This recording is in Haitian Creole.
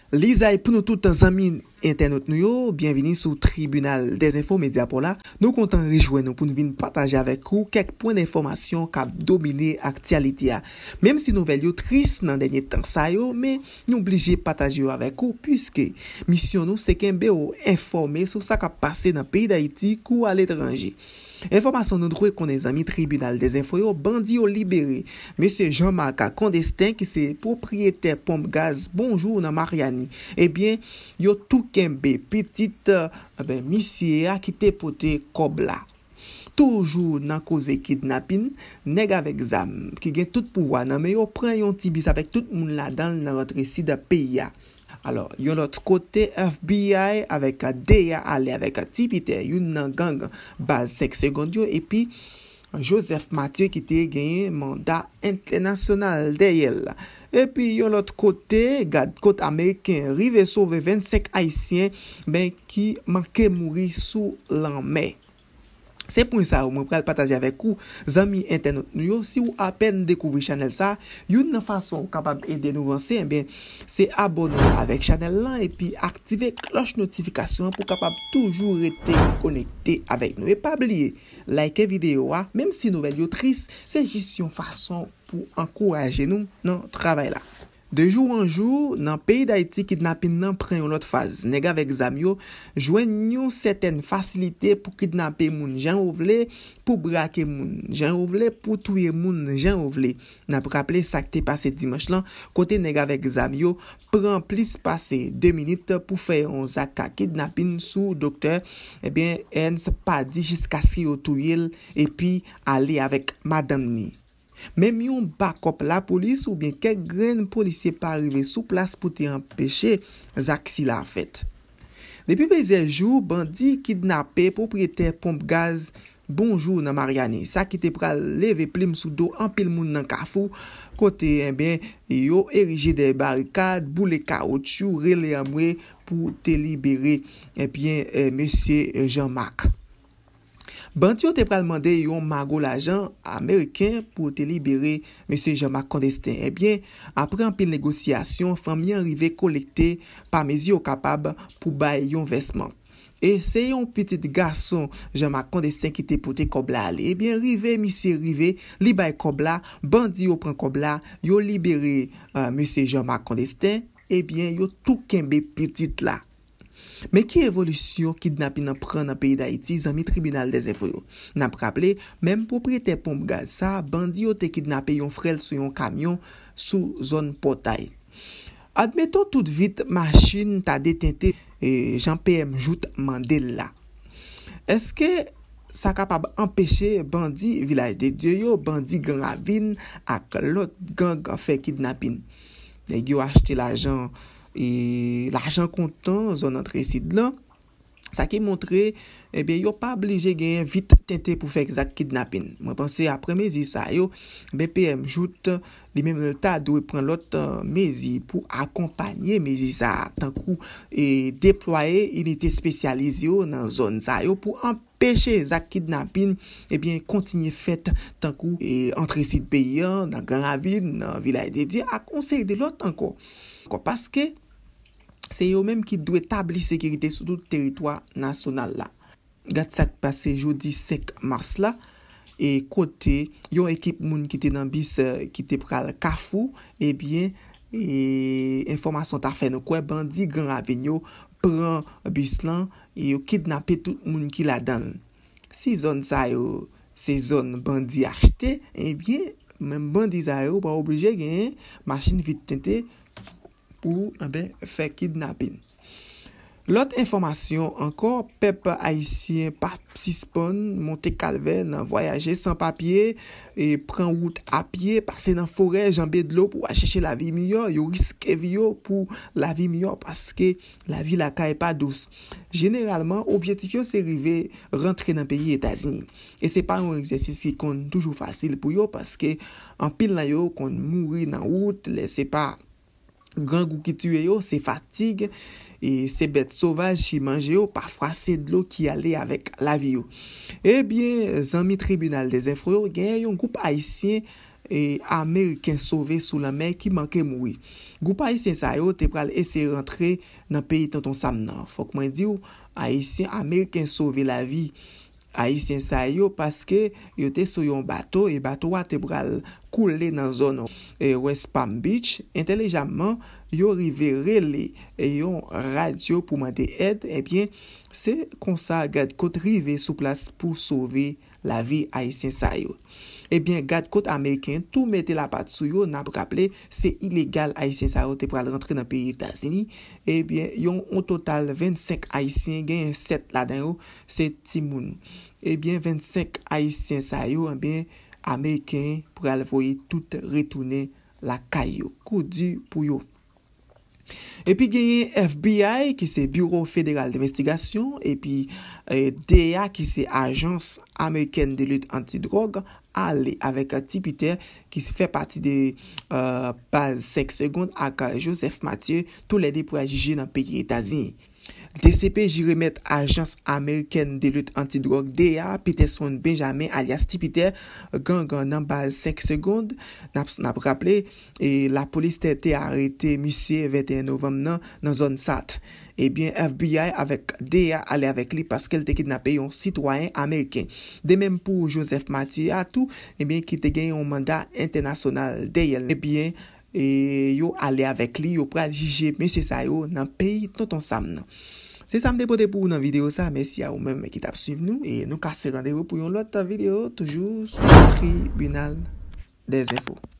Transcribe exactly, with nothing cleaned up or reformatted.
Lizay pou nou tout zanmi entènot nou yo, byenvini sou Tribinal des Infos Media Pro la. Nou kontan rejwenn nou pou n vin pataje avèk ou kèk pwen enfòmasyon k ap domine aktyalite a. Menm si nouvèl yo tris nan dènye tan sa yo, men nou blije pataje yo avèk ou, piske misyon nou se kenbe w enfòme sou sa k ap pase nan peyi Dayiti kou aletranje. Enfòmasyon nou dwe konnen, zanmi Tribinal des Infos yo, bandi yo libere mesye Jean Marc Condestin, ki se pwopriyetè ponp gaz Bonjour nan Maryani. Ebyen, yo tou kenbe pitit, eh ben, misye a ki te pote kòb la. Toujou nan koze kidnapin, nèg avèk zam ki gen tout pouvwa nan men yo pran yon ti bis avèk tout moun ladan l nan rantre sid peyi a. Alò, yon lòt kote, F B I avèk D E A ale avèk Ti Piter, youn nan gang baz senk segond yo, epi Joseph Mathieu ki te genyen manda entènasyonal dèyè l. Epi yon lòt kote, gad kot ameriken rive sove vennsenk ayisyen, ben, ki manke mouri sou lanmè. Se pwen sa yo mwen pral pataje avèk ou, zanmi entènot nou yo. Si w apèn dekouvri chanèl sa, youn nan fason w kapab ede nou vanse, ebyen, se abòne w avèk chanèl lan epi aktive klòch notifikasyon an pou w kapab toujou rete konekte avèk nou. E pa bliye, like videyo a, menm si nouvèl yo tris, se jis yon fason pou ankouraje nou nan travay la. De jou an jou, nan peyi Dayiti, kidnapin nan pran yon lòt faz. Nèg avèk zam yo jwenn yon sètèn fasilite pou kidnape moun jan yo vle, pou brake moun jan yo vle, pou touye moun jan yo vle. N ap raple sa k te pase dimanch lan, kote nèg avèk zam yo pran plis pase de minit pou fè yon zak kidnapin sou doktè, ebyen, Ernst Pady, jiskaske yo touye l epi ale avèk madanm ni. Menm yon bakòp lapolis oubyen kèk grenn polisye pa rive sou plas pou te anpeche zak sila fèt. Depi plizyè jou, bandi kidnape pwopriyetè ponp gaz Bonjour nan Maryani, sa ki te pral leve plim sou do anpil moun nan Kafou, kote, ebyen, yo erije de barikad, boule kawotchou, rele anmwe pou te libere, ebyen, eh, mesye Jean Marc. Bandi yo te pral mande yon mago lajan ameriken pou te libere mesye Jean Marc Condestin. Ebyen, apre anpil negosyasyon, fanmi an rive kolekte pa mezi yo kapab pou bay yon vèsman. E se yon pitit gason Jean Marc Condestin ki te pote kòb la ale. Ebyen, rive, misye rive, li bay kòb la, bandi yo pran kòb la, yo libere, eh, mesye Jean Marc Condestin. Ebyen, yo tou kenbe pitit la. Men ki evolisyon kidnapin nan pran nan peyi Dayiti, zanmi Tribinal des Infos yo? N ap raple, menm pwopriyetè ponp gaz sa, bandi yo te kidnape yon frè l sou yon kamyon sou zòn Pòtay. Admeton tout vit machin ta detente, e, jan P M Jouthe mande l la. Èske sa kapab anpeche bandi Vilaj de Dye yo, bandi Gran Ravin ak lòt gang fè kidnapin? Nèg yo achte lajan, e, lajan kontan zòn antre sid lan. Sa ki montre, ebyen, yo pa blije genyen vit tente pou fè zak kidnapin. Mwen panse apre mezi sa yo, ben, P M Jouthe, li menm, li ta dwe pran lòt, eh, mezi pou akonpanye mezi sa a, tankou, e, deplwaye inite espesyalize yo nan zòn sa yo pou anpeche zak kidnapin, ebyen, kontinye fèt tankou, e, antre sid peyi an, nan Gran Ravin, nan Vilaj de Dye, ak yon seri de lòt ankò. Ankò, paske se yo menm ki dwe tabli sekirite sou tout teritwa nasyonal la. Gad sa k pase jodi senk mas la, e kote yon ekip moun ki te nan bis, eh, ki te pral Kafou, ebyen, e enfòmasyon ta fè nou kwè bandi Gran Ravin yo pran bis lan e yo kidnape tout moun ki ladan l. Si zòn sa yo se zòn bandi achte, ebyen, menm bandi sa yo pa oblije genyen machin vit tente pou, enben, fè kidnapin. Lòt enfòmasyon ankò, pèp ayisyen p ap sispann monte kalvè nan vwayaje san papye, e pran wout a pye, pase nan forè, janbe dlo pou al chèche lavi miyò. Yo riske vi yo pou lavi miyò paske lavi lakay pa dous. Jeneralman, objektif yo se rive rantre nan peyi Etazini. E se pa yon egzèsis ki konn toujou fasil pou yo paske anpil nan yo konn mouri nan wout, lè se pa grangou ki tiye yo, se fatig, e se bèt sovaj ki manje yo, pafwa se dlo ki ale avèk lavi yo. Ebyen, zanmi Tribinal des Infos yo, genyen yon gwoup ayisyen, e, Ameriken sove sou lanmè ki manke mouri. Gwoup Ayisyen sa yo te pral eseye rantre nan peyi Tonton Sam nan. Fòk mwen di w, Ayisyen, Ameriken sove lavi Ayisyen sa yo paske yo te sou yon bato e bato a te pral koule nan zòn, e, West Palm Beach. Entèlijamman, yo rive rele, e, yon radyo pou mande èd. Ebyen, se konsa gad kot rive sou plas pou sove lavi Ayisyen sa yo. Ebyen, gad kot Ameriken tou mete lapat sou yo. N ap raple, se ilegal Ayisyen sa yo te pral rantre nan peyi Etazini. Ebyen, yon, yon total vennsenk Ayisyen, genyen sèt ladan yo se timoun. Ebyen, vennsenk Ayisyen sa yo, ebyen, Ameriken pral voye tout retounen lakay yo. Kou di pou yo. Epi genyen F B I, ki se Bureau Fédéral d'Investigation, epi, e, D E A, ki se Agence Américaine de Lutte Antidrogue, ale avèk Ti Piter, ki fè pati de, e, baz senk segonn, ak Joseph Mathieu, toulède pral jije nan peyi Etazini. D C P J remèt Agence Américaine de Lutte Antidrogue, D E A, Peterson Benjamin, alyas Ti Piter, gang nan baz senk segonn. N ap, n ap raple, e, lapolis te, te arete misye venteyen novanm nan, nan zòn Sat. Ebyen, F B I avèk D E A ale avèk li paske l te kidnape yon sitwayen ameriken. De menm pou Joseph Mathieu a tou, ebyen, ki te gen yon manda entènasyonal dèyè l. Ebyen, e, yo ale avèk li, yo pral jije mesye sa yo nan peyi Tonton Sam nan. Se sa m te pote pou ou nan videyo sa. Mèsi a ou menm ki t ap swiv nou, e nou kase randevou pou yon lòt videyo, toujou sou Tribinal des Infos.